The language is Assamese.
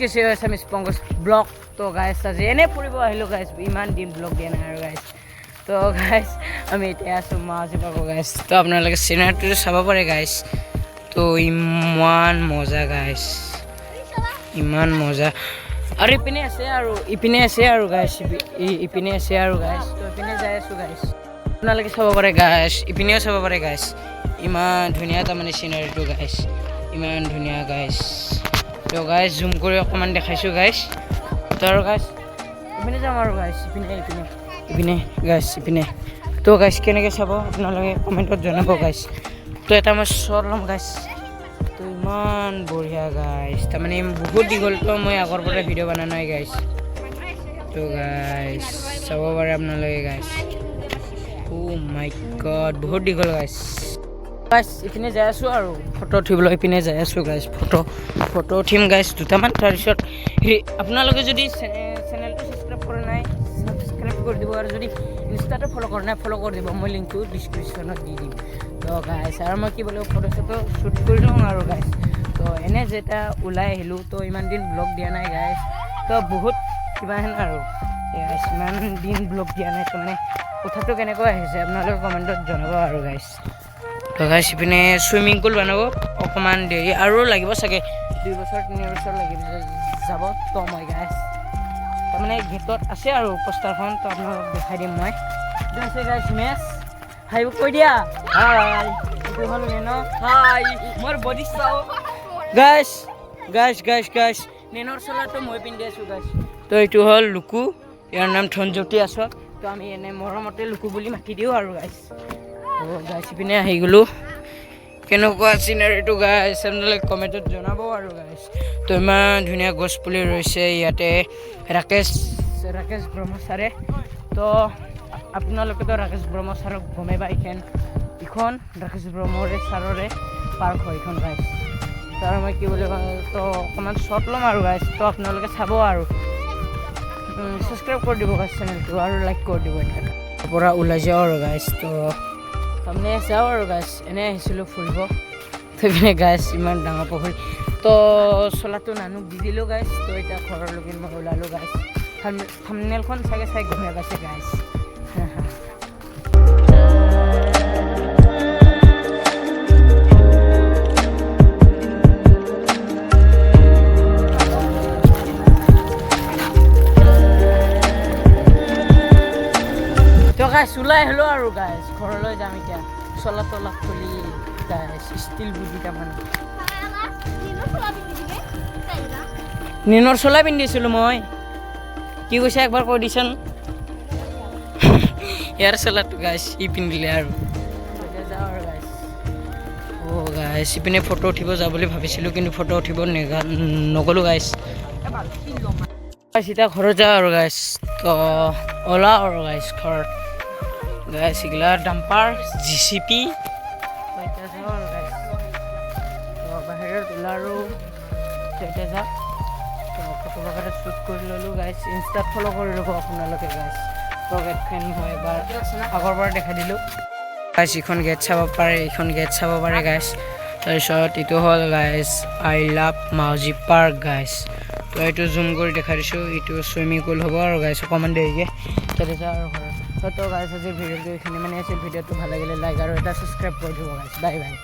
কিছু এছামিছ পংকজ ব্লগ। তো গাইছ, আজি এনেই ফুৰিব আহিলোঁ গাইছ। ইমান দিন ব্লগ দিয়া নাই আৰু গাইছ। তো গাইছ, আমি এতিয়া আছোঁ মাউজি পাৰ্ক গাইছ। তো আপোনালোকে চিনাৰীটো চাব পাৰে গাইছ। তো ইমান মজা গাইছ, ইমান মজা। আৰু ইপিনে আছে আৰু ইপিনে আছে আৰু গাইছ, ইপিনে আছে আৰু গাইছ। তো ইপিনে যাই আছোঁ গাইছ, আপোনালোকে চাব পাৰে গাইছ, ইপিনেও চাব পাৰে গাইছ। ইমান ধুনীয়া তাৰমানে চিনাৰীটো গাইছ, ইমান ধুনীয়া গাইছ। তো গাইছ, জুম কৰি অকণমান দেখাইছোঁ গাইছ। তো আৰু গাইছ, ইপিনে যাম আৰু গাইছ, ইপিনে ইপিনে ইপিনে গাইছ, ইপিনে। তো গাইছ, কেনেকৈ চাব আপোনালোকে কমেণ্টত জনাব গাইছ। তো এটা মই শ্বট ল'ম গাইছ। তো ইমান বঢ়িয়া গাইছ, তাৰমানে বহুত দীঘলটো। মই আগৰ পৰা ভিডিঅ' বনা নাই গাইছ। তো গাইছ, চাব পাৰে আপোনালোকে গাইছ। অ' মাই গড, বহুত দীঘল গাইছ। গাইছ, ইপিনে যাই আছোঁ আৰু ফটো উঠিবলৈ ইপিনে যাই আছোঁ গাইছ। ফটো ফটো উঠিম গাইছ দুটামান। তাৰপিছত হেৰি, আপোনালোকে যদি চেনেলটো ছাবস্ক্ৰাইব কৰা নাই, ছাবস্ক্ৰাইব কৰি দিব আৰু যদি ইনষ্টাটো ফ'ল' কৰা নাই, ফ'ল' কৰি দিব। মই লিংকটো ডিছক্ৰিপশ্যনত দি দিম। তো গাইছ, আৰু মই কি বোলো, ফটো চটো শ্বুট কৰি লওঁ আৰু গাইছ। তো এনে যেতিয়া ওলাই আহিলোঁ, তো ইমান দিন ব্লগ দিয়া নাই গাইছ। তো বহুত কিবা হেন আৰু গাইছ, ইমান দিন ব্লগ দিয়া নাই। তো মানে কথাটো কেনেকুৱা আহিছে আপোনালোকে কমেণ্টত জনাব আৰু গাইছ। তো গাইছ, ইপিনে চুইমিং পুল বনাব, অকণমান দেৰি আৰু লাগিব চাগে, 2 বছৰ 3 বছৰ লাগিব যাব। তো মই গাইছ, তাৰমানে গেটত আছে আৰু পোষ্টাৰখন, তো আপোনালোকক দেখাই দিম মই। এইটো আছে গাইছ মেচ, হাই কৈ দিয়া। হাই। এইটো হ'ল নেন। হাই, মোৰ বডি চাও। গাইছ, গাইছ, গাইছ, গাইছ, নেনৰ চোলাটো মই পিন্ধি আছোঁ গাইছ। তো এইটো হ'ল লুকু, ইয়াৰ নাম ধনজ্যোতি আচক। তো আমি এনে মৰমতে লুকু বুলি মাতি দিওঁ আৰু গাইছ। তো গাইছ, ইপিনে আহি গ'লোঁ। কেনেকুৱা চিনাৰীটো গাইছ, আপোনালোকে কমেণ্টত জনাব আৰু গাইছ। তো ইমান ধুনীয়া গছ পুলি ৰুইছে ইয়াতে ৰাকেশ ৰাকেশ ব্ৰহ্ম ছাৰে। তো আপোনালোকেতো ৰাকেশ ব্ৰহ্ম ছাৰক গমেই পায়। ইখন ৰাকেশ ব্ৰহ্মৰে ছাৰৰে পাৰ্ক হয় এইখন গাইছ। তো আৰু মই কি বুলি কওঁ, তো অকণমান শ্বট ল'ম আৰু গাইছ। তো আপোনালোকে চাব আৰু ছাবস্ক্ৰাইব কৰি দিব গাইছ চেনেলটো আৰু লাইক কৰি দিব। এতিয়া পৰা ওলাই যাওঁ আৰু গাইছ। তো তাৰমানে যাওঁ আৰু গাইছ, এনেই আহিছিলোঁ ফুৰিব। তো পিনে গাইছ, ইমান ডাঙৰ পুখুৰী। তো চোলাটো নানুক দি দিলোঁ গাইছ। তো এতিয়া ঘৰলৈকে মই ওলালোঁ গাইছ। থামনেলখন চাগে চাই গমেই পাইছে গাইছ। তো গাইছ, ওলাই আহিলোঁ আৰু গাইছ, ঘৰলৈ যাম এতিয়া। চোলা তলা খুলি গাইছ, ষ্টিল বুজি তাৰমানে নিনৰ চোলা পিন্ধিছিলোঁ মই। কি কৈছে একবাৰ কৈ দিচোন। ইয়াৰ চোলাটো গাইছ ই পিন্ধিলে আৰু এতিয়া যাওঁ আৰু গাইছ। অ' গাইছ, ইপিনে ফটো উঠিব যাওঁ বুলি ভাবিছিলোঁ, কিন্তু ফটো উঠিব নগ'লোঁ গাইছ। গাইছ, এতিয়া ঘৰত যাওঁ আৰু গাইছ। তো ওলাওঁ আৰু গাইছ ঘৰত। গাইছ, এইগিলা ডাম্পাৰ, জিচিপি। এতিয়া যাওঁ আৰু গাইছ। তো বাহিৰত ওলালোঁ, তো এতিয়া যাওঁ। তো ফটো বগেৰা শ্বুট কৰি ল'লোঁ গাইছ। ইনষ্টাত ফ'ল' কৰি ল'ব আপোনালোকে গাইছ। তো গেটখন মই এবাৰ আগৰ পৰা দেখাই দিলোঁ গাইছ। এইখন গেট চাব পাৰে, এইখন গেট চাব পাৰে গাইছ। তাৰপিছত এইটো হ'ল গাইছ, I love Mawji Park গাইছ। তো এইটো জুম কৰি দেখাই দিছোঁ। এইটো চুইমিং পুল হ'ব আৰু গাইছ, অকণমান দেৰিকৈ। তাতে যাওঁ আৰু ঘৰত। তো গাইছ, আজিৰ ভিডিঅ'টো এইখিনি মানে আছিল। ভিডিঅ'টো ভাল লাগিলে লাইক আৰু এটা ছাবস্ক্ৰাইব কৰি দিব গাইছ। Bye bye.